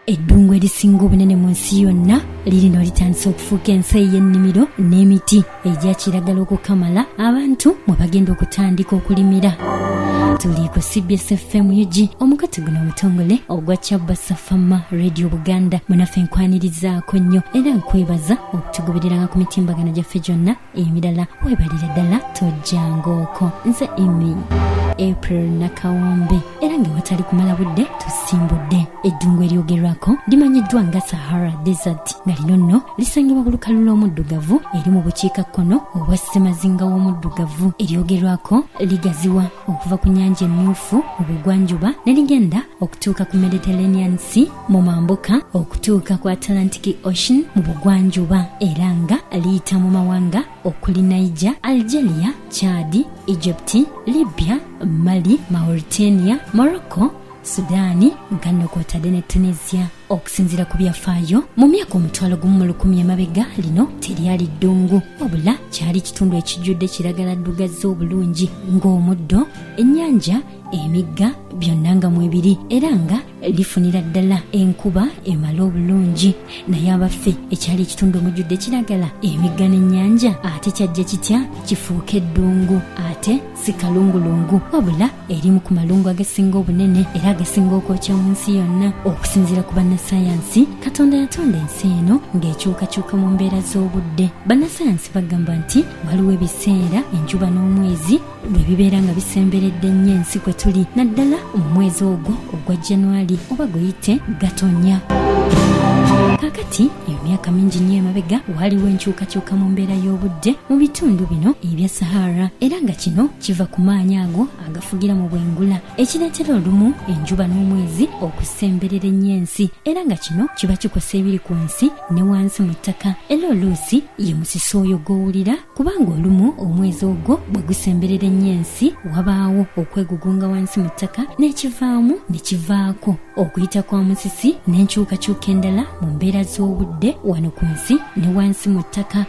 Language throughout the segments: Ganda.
Eddungu erisinga obunene mu nsi yonna lirino litandise okufuuka ensi ey'ennimiro n'emiti egya kiragala okukamala abantu mwe bagenda okutandika okulimira. Tuli ku CBS FM UG, omukutu guno omutongole ogwa Kyabba Safama Radio Buganda. Munaffe nkwanirizaako nnyo era nkwebaza okutugobereranga ku mitimbagano gyaffe gyonna emirala. Webalire ddala, tojjangaoko. Nze Emy April Nakawombe, era nga watali kumala budde tusimbudde. Eddungu eryogerwako limanyiddwa nga Sahara Desert, nga lino nno lisangibwa ku lukalu lw'omuddugavu eri mu bukiikakkono obwa ssemazinga w'omuddugavu. Eryogerwako ligaziwa okuva ku nnyanja Emmyufu mu bugwanjuba ne ligenda okutuuka ku Mediterranean Sea mu mambuka okutuuka ku Atlantic Ocean mu bugwanjuba, era nga liyita mu mawanga okuli Niger, Algeria, Chad, Egypt, Libya, Mali, Mauritania, Morocco, Sudaani nga nno kwotadde ne Tunisia. Okusinziira ku byafaayo, mu myaka 10,000 emabega lino teryali ddungu, wabula kyali kitundu ekijjudde kiragala ddugazza obulungi, ng'omuddo, ennyanja, emigga byonna nga mwebiri, era nga lifunira ddala enkuba emala obulungi. Naye abaffe, ekyali ekitundu omujjudde kiragala, emigga n'ennyanja, ate kyajja kitya kifuuka eddungu? Ate si kalungulungu, wabula erimu ku malungu agasinga obunene era agasinga okwokya mu nsi yonna. Okusinziira ku bannasayansi, Katonda yatonda ensi eno ng'ekyukakyuka mu mbeera z'obudde. Bannasayansi bagamba nti waliwo ebiseera enjuba n'omwezi lwe bibeera nga bisemberedde nnyo ensi kwe tuli, naddala mu mwezi ogwo ogwa Januari oba guyite Gatonya. Kaakati emyaka mingi nnyo emabega waliwo enkyukakyuka mu mbeera y'obudde mu bitundu bino ebya Sahara, era nga kino kiva ku maanyi ago agafugira mu bwengula, ekireetera olumu enjuba n'omwezi okusemberera ennyo ensi, era nga kino kiba kikosa ebiri ku nsi ne wansi mu ttaka. Era oluusi ye musisi oyo gw'owulira, kubanga olumu omwezi ogwo bwe gusemberera ennyo ensi wabaawo okwegugunga wansi mu ttaka, n'ekivaamu ne kivaako okuyita kwa musisi n'enkyukakyuka endala mu mbeera z'obudde wano ku nsi ne wansi mu ttaka.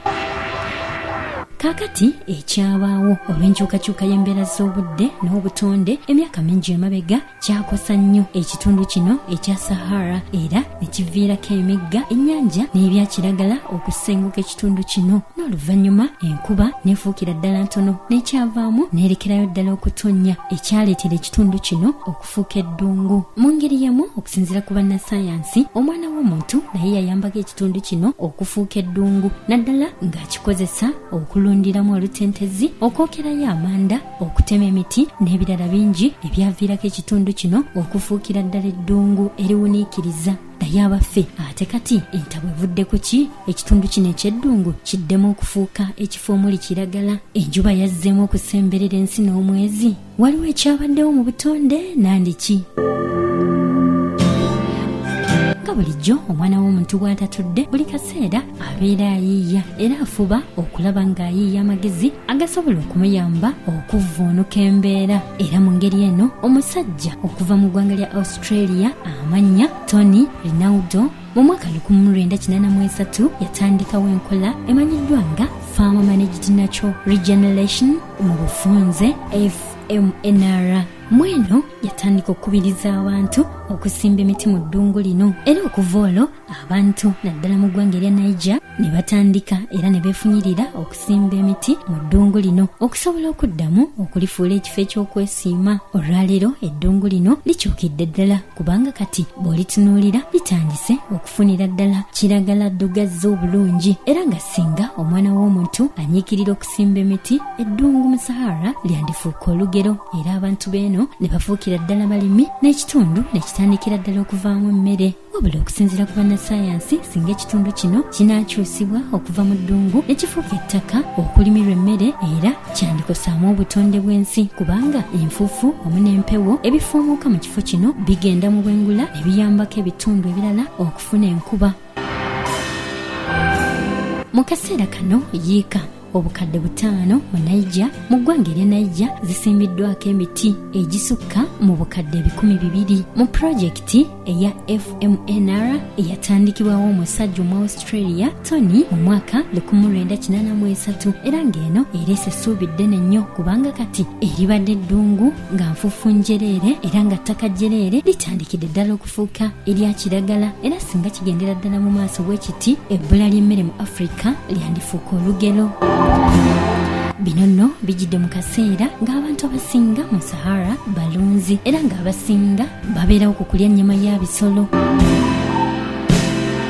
Kaakati ekyabaawo olw'enkyukakyuka y'embeera z'obudde n'obutonde emyaka mingi emabega kyakosa nnyo ekitundu kino ekya Sahara, era ne kiviirako emigga, ennyanja n'ebyakiragala okusenguka ekitundu kino. N'oluvannyuma enkuba n'efuukira ddala ntono, n'ekyavaamu n'erekerayo ddala okutonnya, ekyaleetera ekitundu kino okufuuka eddungu. Mu ngeri y'emu, okusinziira ku bannasayansi, omwana w'omuntu naye yayambako ekitundu kino okufuuka eddungu, naddala ng'akikozesa okulundiramu olutentezi, okwokerayo amanda, okutema emiti n'ebirala bingi ebyaviirako ekitundu kino okufuukira ddala eddungu eriwuniikiriza. Naye abaffe, ate kati entabwe evudde ku ki? Ekitundu kino eky'eddungu kiddemu okufuuka ekifo omuli kiragala? Enjuba yazzeemu okusemberera ensi n'omwezi? Waliwo ekyabaddewo mu butonde nandiki? Nga bulijjo omwana w'omuntu bw'atatudde, buli kaseera abeera ayiiya era afuba okulaba ng'ayiiya amagezi agasobola okumuyamba okuvvuunuka embeera. Era mu ngeri eno, omusajja okuva mu ggwanga lya Australia amannya Tony Rinaudo mu mwaka 1983 yatandikawo enkola emanyiddwa nga Farm Managed Natural Regeneration, mu bufunze FMNR. Mweno yatandika okukubiriza abantu okusimba emiti mu ddungu lino, era okuva olwo abantu naddala mu ggwanga erya Niger ne batandika era ne beefunyirira okusimba emiti mu ddungu lino okusobola okuddamu okulifuula ekifo eky'okwesiima. Olwaleero eddungu lino likyukidde ddala, kubanga kati bw'olitunuulira litandise okufunira ddala kiragala ddugazza obulungi, era nga singa omwana w'omuntu anyiikirira okusimba emiti, eddungu mu Sahara lyandifuuka olugero, era abantu b'eno ne bafuukira ddala balimi n'ekitundu ne kitandikira ddala okuvaamu emmere. Wabula okusinziira ku bannasayansi, singa ekitundu kino kinaakyusibwa okuva mu ddungu ne kifuuka ettaka okulimirwa emmere, era kyandikosaamu obutonde bw'ensi, kubanga enfuufu wamu n'empewo ebifuumuuka mu kifo kino bigenda mu bwengula ne biyambako ebitundu ebirala okufuna enkuba. Mu kaseera kano yiika. Obukadde 5 mu Niger. Mu ggwanga erya Niger zisimbiddwako emiti egisukka mu bukadde 200 mu pulojekiti eya FMNR eyatandikibwawo omusajja omu Australia Tony mu mwaka 1983, era ng'eno ereese essuubi ddene nnyo kubanga kati eribadde eddungu nga nfuufu njereere era nga ttaka jjereere litandikidde ddala okufuuka erya kiragala, era singa kigendera ddala mu maaso bwe kiti ebbula ly'emmere mu Afrika lyandifuuka olugero. Bino nno bijjidde mu kaseera ng'abantu abasinga mu Sahara balunzi era ng'abasinga babeerawo ku kulya nnyama ya bisolo.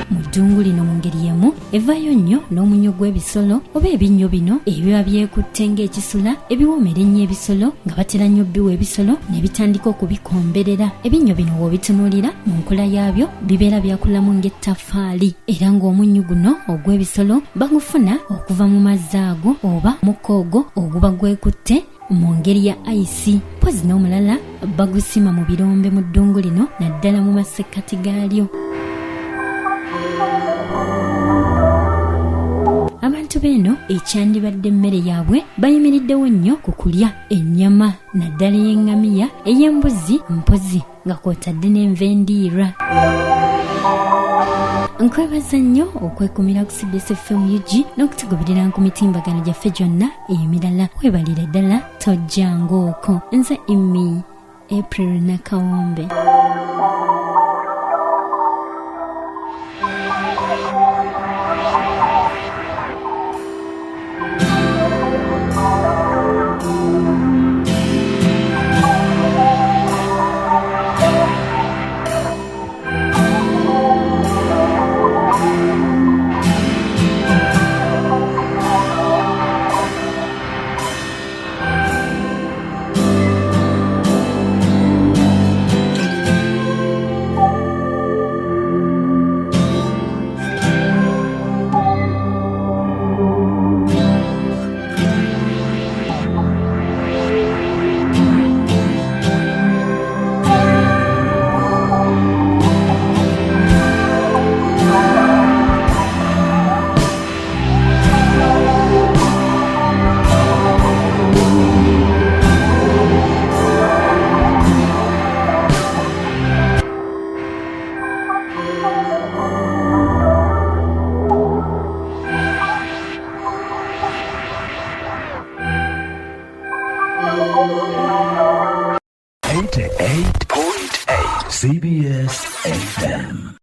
Mu ddungu lino mu ngeri y'emu evaayo nnyo n'omunnyo gw'ebisolo oba ebinnyo bino ebiba byekutte ng'ekisula ebiwoomera ennyo ebisolo nga batera nnyo biwa ebisolo ne bitandika okubikomberera. Ebinnyo bino w'obitunuulira mu nkola yaabyo bibeera byakulamu ng'ettaffaali, era ng'omunnyo guno ogw'ebisolo bagufuna okuva mu mazzi ago oba mukka ogwo oguba gwekutte mu ngeri ya ayisi. Mpozi n'omulala bagusima mu birombe mu ddungu lino naddala mu masekkati gaalyo. Abantu b'eno ekyandibadde emmere yaabwe bayimiriddewo nnyo ku kulya ennyama naddala ey'eŋŋamiya, ey'embuzi, mpozi nga kw'otadde n'enva endiirwa. Nkwebaza nnyo okwekumira ku CBS FM UG n'okutugoberera ku mitimbagano gyaffe gyonna emirala. Weebalire ddala, tojjanga okwo. Nze Immy April Nakawombe. Eighty-eight point eight CBS FM.